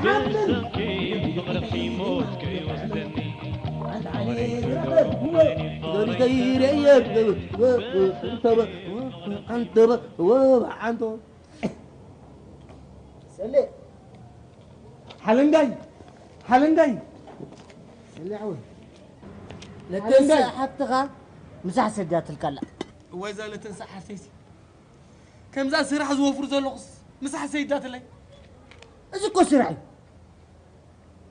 ብሰንኪ ፍቕርኺ ሞት ከይወስደኒ። ሓለንጋይ፣ ሓለንጋይ። ለተንሳ ሓፍትኻ ምሳሕ ሰዳትልካ ኣላ። እዋይ እዛ ለተንሳ ሓፍተይሲ። ከምዛ ስራሕ ዝወፍሩ ዘለኹስ ምሳሕ ሰይዳትለይ። እዚ እኮ ስራሕ እዩ።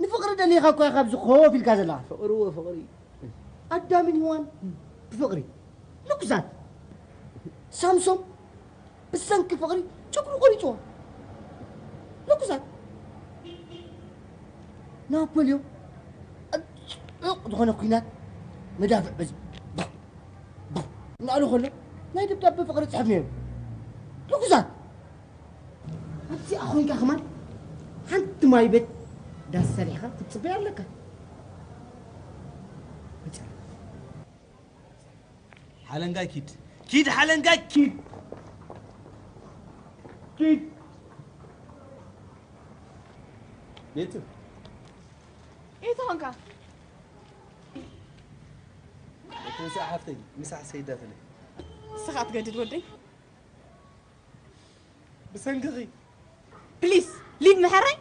ንፍቕሪ ደሊኻ እኮ ኢኻ ኣብዚ ኮፍ ኢልካ ዘለኻ። ፍቕሪ እዎ ፍቕሪ። ኣዳምን ሄዋን ብፍቕሪ ልኩሳት። ሳምሶም ብሰንኪ ፍቕሪ ጨጉሩ ቆሪፅዎ። ልኩሳት። ናፖልዮን ኣብ ፅዑቕ ዝኾነ ኲናት መዳፍዕ በዚ እናኣሉ ከሎ ናይ ደብዳበ ፍቕሪ ፅሕፍ ነይሩ። ልኩሳት። ኣብዚኣ ኮይንካ ከማን ሓንቲ ማይ ቤት ዳስ ሰሪሕካ ክትፅበያ ኣለካ። ሓለንጋይ ኪድ ኪድ ሓለንጋይ ኪድ ኪድ ቤቱ እንታይ ኾንካ? እቲ ምሳሕ ሓፍተይ ምሳሕ ሰይዳትለይ ንስኻ ትገድድ ወደይ። ብሰንክኺ ፕሊስ ሊቭ ምሕረይ።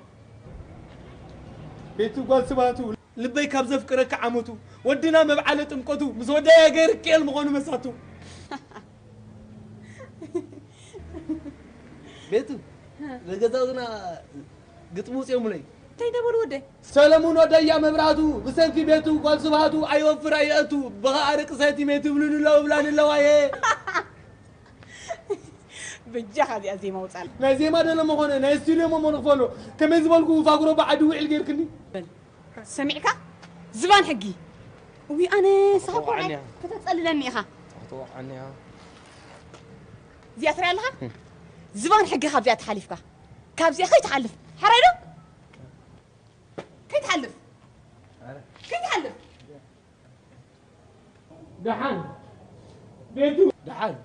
ቤቱ ጓል ስባቱ ልበይ ካብ ዘፍቅረካ ዓመቱ ወድና መብዓለ ጥምቀቱ ምስ ወዳያ ገይር ክኤል ምኾኑ መሳቱ ቤቱ ንገዛውትና ግጥሚ ውፅኦሙለይ እንታይ ደበሉ ወደይ ሰለሙን ወደያ መብራቱ ብሰንኪ ቤቱ ጓል ስብሃቱ ኣይወፍር ኣይእቱ ብኸኣ ደቂ ሰይቲ ሜት ይብሉኒ ኣለዉ ብላኒ ኣለዋየ በጃኻ እዚኣ ዜማ ውፃል ናይ ዜማ ደለ መኾነ ናይ ስቱድዮ መሞ ንኽፈሎ ከመይ ዝበልኩ ፋግሮ ብዓዲ ውዒል ገይርክኒ ሰሚዕካ ዝባን ሕጊ እዊ ኣነ ሳኾ ከተፀልለኒ ኢኻ እዚኣ ትሪኣ ኣለኻ ዝባን ሕጊ ካብዚኣ ተሓሊፍካ ካብዚኣ ከይትሓልፍ ሕራይ ዶ ከይትሓልፍ ከይትሓልፍ ደሓን ቤቱ ደሓን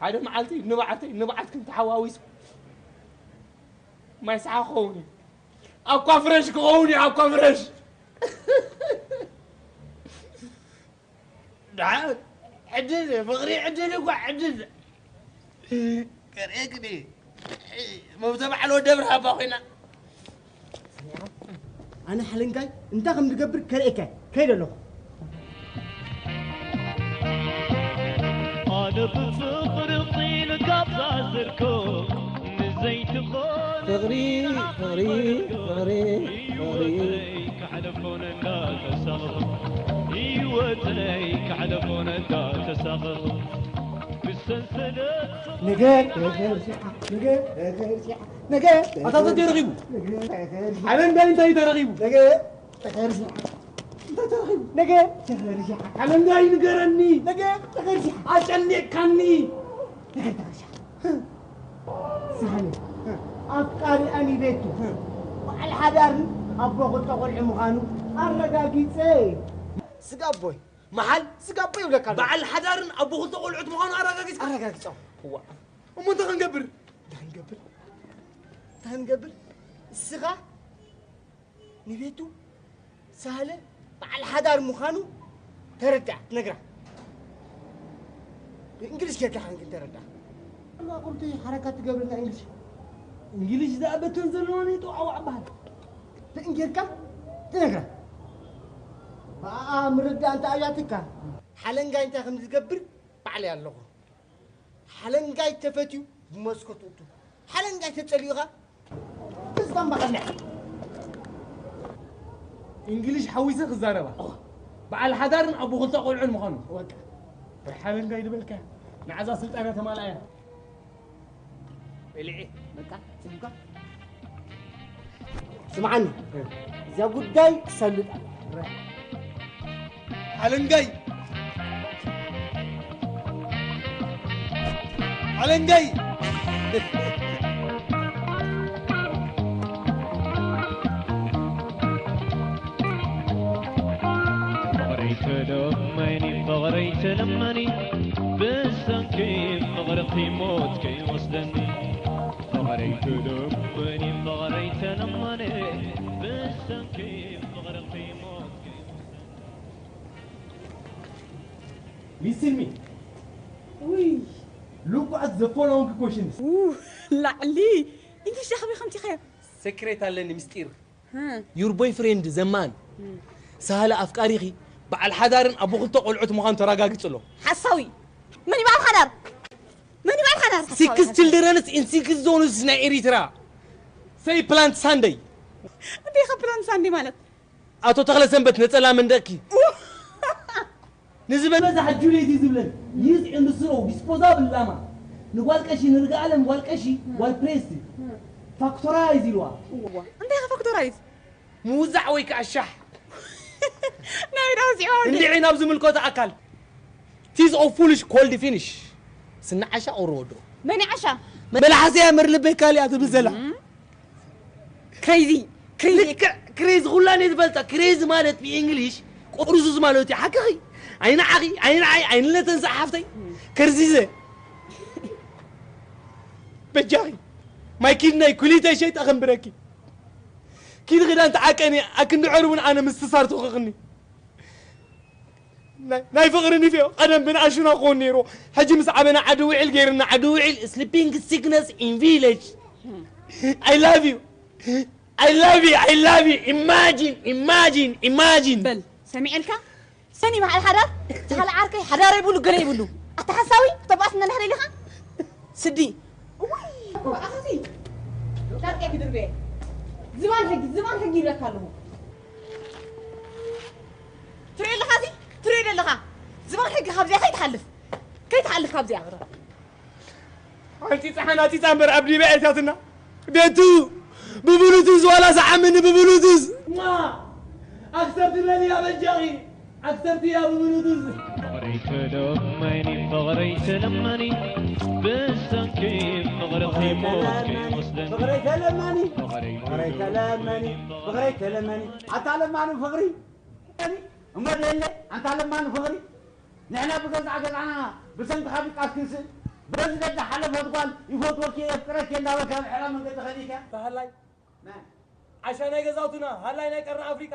ሓደ መዓልቲ ንባዓተይ ንባዓትክን ተሓዋዊሱ ማይ ሰሓ ክኸውን እዩ ኣኳ ፍረሽ ክኸውን እዩ ኣኳ ፍረሽ ደሓን ዕድል ፍቕሪ ዕድል እኳ ዕድል ከርእየክን መብተ በዓል ወደ ብርሃባ ኮይና ኣነ ሓለንጋይ እንታይ ከም ዝገብር ከርእየካ ከይደ ኣለኹ ኣነ ብፍቕሪ ኺን ካብዛ ዝርኮ ንዘይትኾን ፍቕሪ ፍቕሪ ፍቕሪ ፍቕሪ ሕለፎን እንዳተሳቐኹ ህይወተይ ክሕለፎን እንዳተሳቐኹ ብሰንሰለት ነገር ተኸርሲዓ ነገር ተኸርሲዓ ነገር ኣታ እንታይ ተረኺቡ ሓለንጋይ እንታይ ተረኺቡ ነገር ተኸርሲዓ እንታይ ተረኺቡ ነገ ተኸርሲዓ ሓለንጋይ ንገረኒ ነገ ተኸርሲዓ ኣጨኒቕካኒ ነገ ተኸርሲዓ ሳህለ ኣፍቃሪ ኣኒቤቱ በዓል ሓዳርን ኣቦ ክልተ ቆልዑ ምዃኑ ኣረጋጊጸ። ስጋ ኣቦይ መሓል ስጋ ኣቦይ ይብለካ ኣሎ። በዓል ሓዳርን ኣቦ ክልተ ቆልዑት ምዃኑ ኣረጋጊጽካ? ኣረጋጊጾም። እዋ እሞ እንታይ ክንገብር? እንታይ ክንገብር? እንታይ ክንገብር? እስኻ ንቤቱ ሳህለ በዓል ሓዳር ምዃኑ ተረድኣ ትነግራ። ብእንግሊሽ ጌርካ ሓንግን ተረድኣ። እማ ቁርቲ ሓረካት ትገብርና እንግሊሽ። እንግሊሽ ዝኣበተን ዘለዋን ይጥዋዕዋዕ በሃል። ብእን ጌርካ ትነግራ። ብኣኣ ምርዳእ እንተ ኣያትካ ሓለንጋይ እንታይ ከም ዝገብር ባዕለይ ኣለኹ። ሓለንጋይ ተፈትዩ ብመስኮት እቱ ሓለንጋይ ተጸሊኡ ኸኣ ብዝባን በቐልዕ እንግሊሽ ሓዊሰ ክዛረባ በዓል ሓዳርን ኣቦ ክልተ ቆልዑን ምዃኑ ወቃ ወይ ሓለንጋይ ዝበልካ ንዓዛ ስልጣና ተማልኣያ በልዒ በቃ ስምካ ስምዓኒ እዛ ጉዳይ ክሰልጥ ኣለ ሓለንጋይ ሓለንጋይ ፍቕረይ ተለመኒ ፍቕረይ ተለመኒ ብሰንኪ ፍቕርኺ ሞት ከይወስደኒ ፍቕረይ ተለመኒ ፍቕረይ ተለመኒ ብሰንኪ ፍቕርኺ ሞት ከይወስደኒ። Listen me. ውይ Look at the following questions. ው ላዕሊ እንግሊሽ ዳኽቢ ከምቲ ኸ Secret ኣለኒ ምስጢር። ህ፣ Your boyfriend ዘማን ሳህለ ኣፍቃሪኺ በዓል ሓዳርን ኣቦ ክልተ ቆልዑት ምዃኑ ተረጋጊጹ ኣሎ። ሓሳዊ መን ይበዓል ሓዳር? መን ይበዓል ሓዳር? ሓሳዊ፣ Six ሓሳዊ። Childrenስ in six Zones ናይ ኤሪትራ። Say Plant Sunday. እንታይ ኢኻ ፕላን ሳንዲ ማለት? ኣቶ ተኽለ ሰንበት ነጸላ መንደቅኪ ንዝበለ በዛ ሕጁ ለይቲ ዝብለን use and throw disposable ላማ ንጓል ቀሺ ንርግኣለም ጓል ቀሺ ጓል ፕሬስቲ ፋክቶራይዝ ኢልዋ። እንታይ ኢኻ ፋክቶራይዝ? ምውዛዕ ወይ ከዓ ሻሕ ናይ ዳውዚዋ እንዲዒ ናብ ዝምልከቶ ኣካል ቲዝ ኦፍ ፉሊሽ ኮልድ ፊኒሽ ስኒ ዓሻ ቁሪ ወዶ መን ዓሻ? መልሓሰ ያምር ልበይ ካልያ ትብል ዘላ ክሬዚ ክሬዚ ልክዕ ክሬዚ ኩላን እየ ዝፈልጣ። ክሬዚ ማለት ብእንግሊሽ ቁርዙዝ ማለት እዩ። ሓቅኺ ኣይንዓኺ ኣይንዓይ ኣይንለተንሳእ ሓፍተይ ከርዚዘ በጃኺ ማይ ኪድነይ ኩሊተይ ሸይጠ ከንብረኪ ኪድ ክዳን ተዓቀኒ ኣክንዲ ዐር እውን ኣነ ምስትሳር ተኸኽኒ ናይ ፍቕሪ ንፍዮ ቀደም ብንኣሽና ክኾን ነይሩ ሕጂ ምስ ዓበና ዓዲ ውዕል ገይርና ዓዲ ውዕል sleeping sickness in village I love you I love you I love you imagine imagine imagine በል ሰሚዐልካ ሰኒ በዓል ሓዳር ተኻል ዓርከይ ሓዳር ይብሉ ገለ ይብሉ ኣታ ሓሳዊ ክተባእስ እንዳ ንሕደ ኢልኻ ስዲ ኣኸዚ ዳርቀ ክድርበየ ዝባን ሕጊ ዝባን ሕጊ ይብለካ ኣለኹ ትሪኦ ኣለኻ እዚ ትሪኦ ኣለኻ ዝባን ሕጊ ካብዚኣ ከይትሓልፍ ከይትሓልፍ ካብዚኣ ሓንፂፃ ሓናፂፃ እምበር ኣብ ዲበ ኣይታትና ቤቱ ብብሉቱዝ ዋላ ሰዓምኒ ብብሉቱዝ ኣክሰብቲ ለሊ ኣበጃኺ ኣክሰብቲ እያ ብብሉቱዝ ፍቕረይ ተለመኒ ፍቕረይ ተለመኒ ብሰንኪ ፍቕርኺ ሞት ከይወስደኒ ፍቕረይ ተለመኒ ፍቕረይ ፍቕረይ ተለመኒ ፍቕረይ ተለመኒ ኣታ ለማኒ ፍቕሪ እሞ ደለ ኣንታ ለማኒ ፍቕሪ ንሕና ብገዛእ ገዛና ብሰንኪ ኻቢቃስ ክንስእ በዚ ደዳ ሓለፈት ጓል ይፈትወኪ የፍቅረኪ እንዳበልካ ብሕራ መንገዲ ኸዲካ ሃላይ ዓሻ ናይ ገዛውትና ሃላይ ናይ ቀርኒ ኣፍሪቃ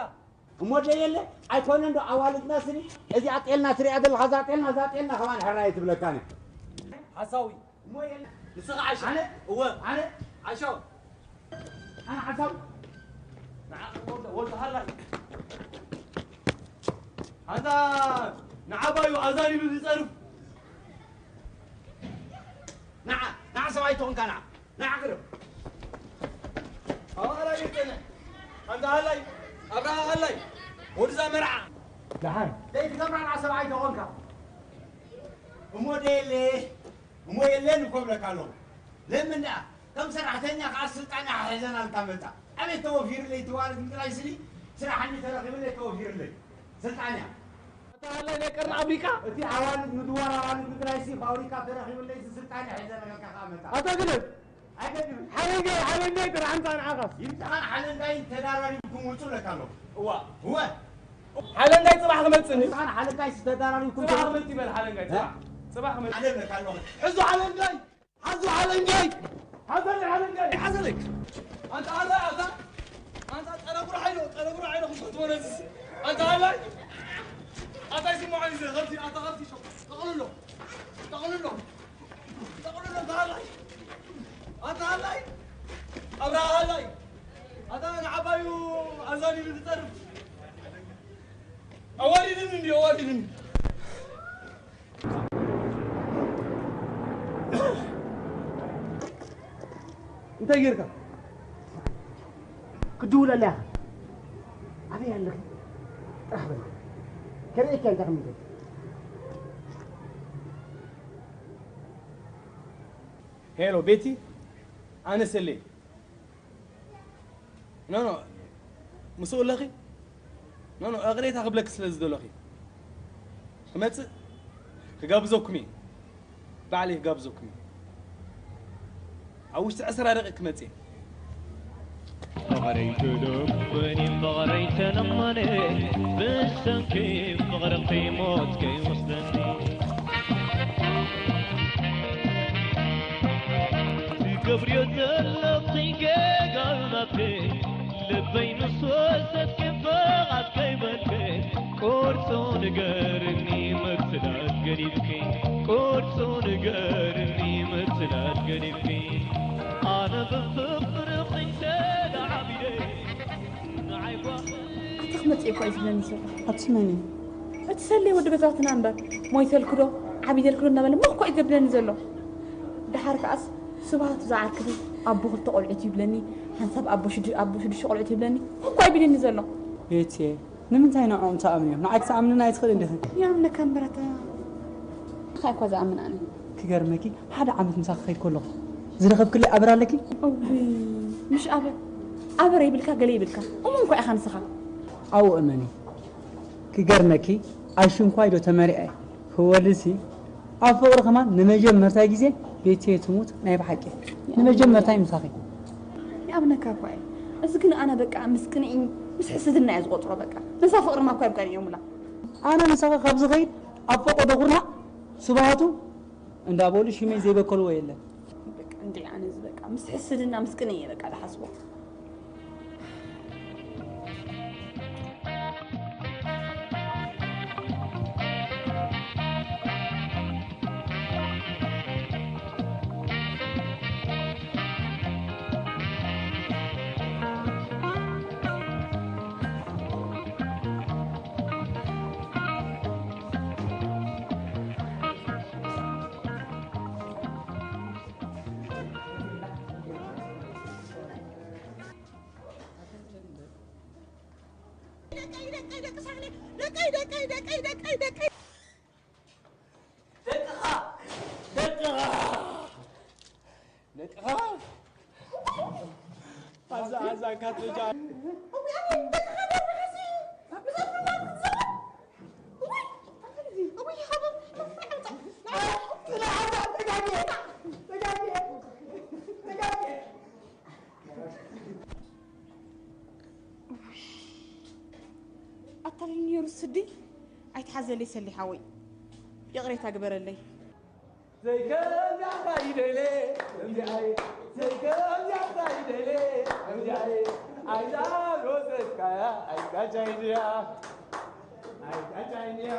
እሞ ደየለ ኣይኮነ እንዶ ኣዋልድና ስኒ እዚኣ ጤልና ትሪኣ ዘለኻ እዛ ጤልና እዛ ጤልና ከማን ሕራየ ትብለካኒ ሓሳዊ እሞ የለ ንስኻ ዓሻ ኣነ እወ ኣነ ዓሻ ኣነ ዓሻ ወልተሃላ ኣንታ ንዓባዩ ኣዛኒሉ ዝጸርፍ ንዓ ንዓ ሰብኣይ ትኾንካ ንዓ ንዓ ክርብ ኣባላ ይጸንሕ ኣንታ ሃላይ ኣብርሃ ሃላይ ወድዛ መርዓ ደሓን ዘይትገብራ ንዓ ሰብኣይ ትኾንካ እሞ ደየለ እሞ የለን እኮ ብለካ ኣለኹ ለምን ደኣ ከም ሰራሕተኛ ከዓ ስልጣን ሓሒዘናልካ መፃ ኣቤት ተወፊርለይ ትዋለት ምጥራይ ስሊ ስራሕኒ ተረኺብለይ ተወፊርለይ ስልጣን እያ ኣታ ሃላይ ናይ ቀርኒ ኣፍሪቃ እቲ ኣዋልድ ምድዋር ኣዋልድ ምጥራይ ሲ ፋብሪካ ተረኺብለይ ስልጣን ሓሒዘናልካ ከዓ መፃ ኣታ ግደፍ ኣይገድም ሓለንጋይ ሓለንጋይ ጥራሕ ኣምፃ ንዓኻስ ይምፅኻን ሓለንጋይን ተዳራሪብኩም ውፁ ለካ ኣለኹ እዋ እወ ሓለንጋይ ፅባሕ ክመፅእኒ ይምፅኻን ሓለንጋይ ተዳራሪብኩም ፅባሕ ክመፅእ ይበል ሓለንጋይ ፅባሕ ፅባሕ ክመፅእ ሓደ ለካ ኣለኹ ሕዙ ሓለንጋይ ሓዙ ሓለንጋይ ሓዘለይ ሓለንጋይ ሓዘለይ ኣንታ ኣላ ኣታ ኣንታ ጠረጉሩ ሓይሎ ጠረጉሩ ሓይሎ ክፈትወ ነዚ ኣንታ ኣላ ኣታ ይስምዖ እዩ ከብቲ ኣታ ከብቲ ሸው ጠቕልሎ ጠቕልሎ ጠቕልሎ ኣታ ኣላ ኣታ ኣላ ኣብራ ኣላ ኣታ ንዓባዩ ኣዛኒሉ ዝጠርፍ ኣዋሪድኒ እንዲ ኣዋሪድኒ እንታይ ጌርካ ክትድውለላ ኢኻ ኣበይ ኣለኺ ጥራሕ በል ከርእየካ እንታይ ከም ሄሎ ቤቲ ኣነ ሰሌ ኖ ኖ ምስኡ ኣለኺ ኖ ኖ እቕሬታ ክብለኪ ስለ ዝደለኹ ክመፅእ ክጋብዘኩም እየ ባዕለይ ክጋብዘኩም እየ ኣብ ውሽጢ ዕስራ ደቂቕ ክመፅእ እየ ፍቕረይ ተለመኒ ፍቕረይ ተለመኒ ብሰንኪ ፍቕርኺ ሞት ከይወስደኒ ትገብርዮ ዘለ ሶሰት ክንፈቓት ከይበልከ ቁርጹ ንገርኒ መትላት ገዲፍኪ ቁርጹ ንገርኒ መትላት ገዲፍኪ ኣነ ብፍቕርኺ ተላዓቢደ ንዓይ ጓ ኣታ ክመጽእ እኮ እዩ ዝብለኒ ዘሎ። ኣቲ መን እዩ? እቲ ሰሌ ወዲ ገዛውትና እምበር ሞይተልክዶ ዓቢደልክዶ እናበለ መኮ እዩ ዘብለኒ ዘሎ። ደሓር ከኣስ ስብሃቱ ዝዓርክኺ ኣቦ ክልተ ቆልዑት ይብለኒ፣ ሓንሳብ ኣቦ ሽዱ- ኣቦ ሽዱሽተ ቆልዑት ይብለኒ መኮ ይብለኒ ዘሎ። ቤትየ ንምንታይ ንዕኦም ትኣምንዮም? ንዓይ ክትኣምንና ኣይትኽእልን ዲኺ? ይኣምነካ እምበር ኣታ ንዓኻ እኳ ዝኣምን ኣነ። ክገርመኪ ሓደ ዓመት ምሳኺ ከይድ ከለኹ ዝረኸብክለይ ኣበር ኣለኪ? እውይ ምሽ ኣበር ኣበር ይብልካ ገለ ይብልካ እሙን እኳ ኢኻ ንስኻ። ኣብኡ እመኒ ክገርመኪ ኣይሽንኳይ ዶ ተመሪዐ ክወልድሲ ኣብ ፍቕሪ ከማን ንመጀመርታይ ግዜ ቤትየ ትሙት ናይ ብሓቂ ንመጀመርታይ ምሳኺ። ይኣምነካ እኳ እየ። እዚ ግን ኣነ በቃ ምስ ቅንዒ ምስ ሕስድና እየ ዝቖጽሮ በቃ። ነዛ ፍቕርና እኳ እዮም ቀኒኦምላ። ኣነ ምሳኺ ካብ ዝኸይድ ኣብ ፈቐዶ ኩርናዕ ስብሃቱ እንዳበሉ ሽመይ ዘይበከልዎ የለን። በቃ እንዴ ኣነ እዚ በቃ ምስ ሕስድና ምስ ቅንዒ እየ በቃ ዝሓስቦ። ደቅኻ ደቅኻ ደቅኻ ኣዛ ኣዛ ካትጃ ኣታልል ነይሩ ስዲ ኣይትሓዘለይ ሰሊ ሓወይ ይቕሬታ ግበረለይ። ዘይከምዚኣታ ይደለ ከምዚኣየ ዘይከምዚኣታ ይደለ ከምዚኣየ ኣይዛ ሮዘትካያ ኣይጋጃይንያ ኣይጋጃይንያ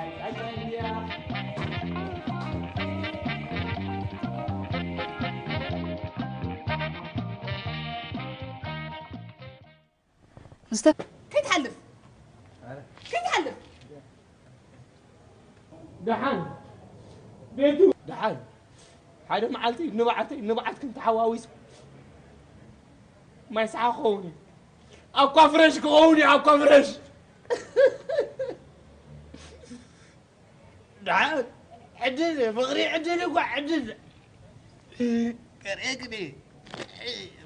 ኣይጋጃይንያ ስቶፕ። ከይትሓልፍ። ከይትሓልፍ። ደሓን ቤቱ ደሓን ሓደ መዓልቲ ንብዓተይ ንብዓትክን ተሓዋዊሱ ማይ ሰሓ ክኸውን እዩ። ኣኳ ፍረሽ ክኸውን እዩ ኣኳ ፍረሽ። ደሓን ዕድል ፍቕሪ ዕድል እኳ ዕድል ከርእየክን እየ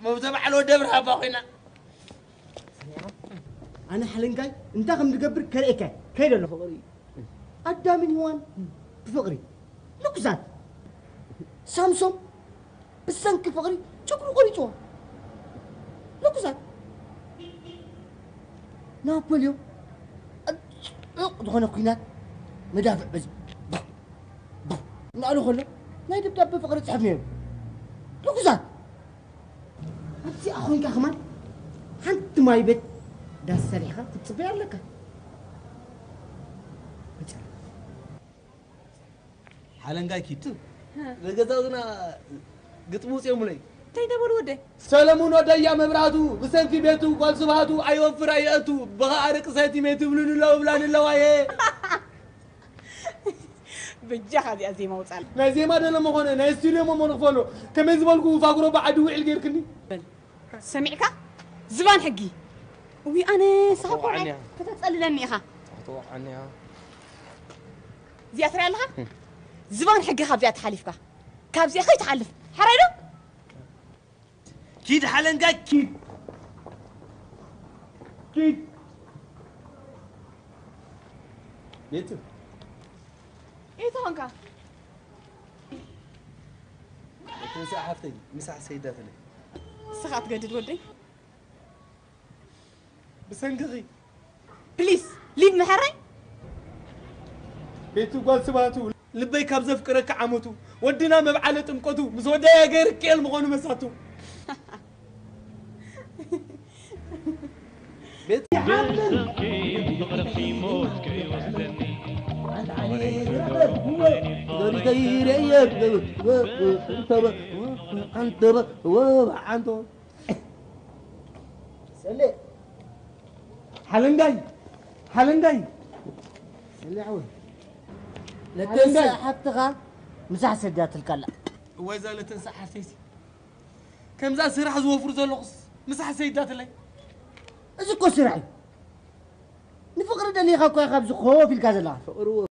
መብተ በዓል ወደ ብርሃባ ኮይና። ኣነ ሓለንጋይ እንታይ ከም ዝገብር ከርእየካ ከይደ ኣለኹ። ኣዳምን ሄዋን ብፍቕሪ ልኩሳት ሳምሶም ብሰንኪ ፍቕሪ ጭጉሩ ቆሪፅዎ። ልኩሳት ናፖልዮን ኣብ ፅዑቕ ዝኾነ ኲናት መዳፍዕ በዚ እናኣሉ ከሎ ናይ ደብዳበ ፍቕሪ ፅሕፍ ነይሩ። ልኩሳት ኣብዚኣ ኮይንካ ከማን ሓንቲ ማይ ቤት ዳስ ሰሪሕኻ ክትፅበያ ኣለካ። ሓለንጋይ ኪድ። ንገዛውትና ግጥሚ ውፅኦምለይ። እንታይ ደበሉ ወደይ? ሰለሙን ወደያ መብራህቱ ብሰንኪ ቤቱ ጓል ስብሃቱ ኣይወፍር ኣይእቱ ብኸኣ ደቂ ሰቲመ ትብሉኒ ኣለዉ ብላኒ ኣለዋ እየ። በጃኻ እዚኣ ዜማ ውፃል። ናይ ዜማ ደለ መኾነ ናይ ስቱድዮ መሞ ንኽፈሎ ከመይ ዝበልኩ ፋጉሮ ብዓዲ ውዒል ጌርክኒ። ሰሚዕካ ዝባን ሕጊ። እዊ ኣነ ንስኻ እኮ ናይ ከተጸልለኒ ኢኻ። እዚኣ ትሪኣ ኣለኻ? ዝባን ሕጊ ካብዚኣ ተሓሊፍካ ካብዚኣ ከይትሓልፍ። ሕራይ ዶ? ኪድ ሓለንጋ ኪድ ኪድ ቤቱ ኢቱ ኾንካ እቲ ምሳሕ ሓፍተይ ምሳሕ ሰይዳትለይ ንስኻ ትገድድ ወደይ ብሰንክኺ ፕሊስ ሊቭ ምሕረይ ቤቱ ጓል ስባቱ ልበይ ካብ ዘፍቅረካ ዓመቱ ወድና መብዓለ ጥምቀቱ ምስ ወዳያ ገይር ቅኤል ምኾኑ መሳቱ ቤት ሓለንጋይ ሓለንጋይ ሓለንጋይ ለተንሳ ሓፍትኻ ምሳሕ ሰዳትልካላ። እዋይ እዛ ለተንሳ ሓፍተይሲ ከምዛ ስራሕ ዝወፍሩ ዘለኹስ ምሳሕ ሰይዳትለይ። እዚ እኮ ስራሕ እዩ። ንፍቕሪ ደሊኻ እኮ ኢኻ ኣብዚ ኮፍ ኢልካ ዘለኻ። ፍቕሪ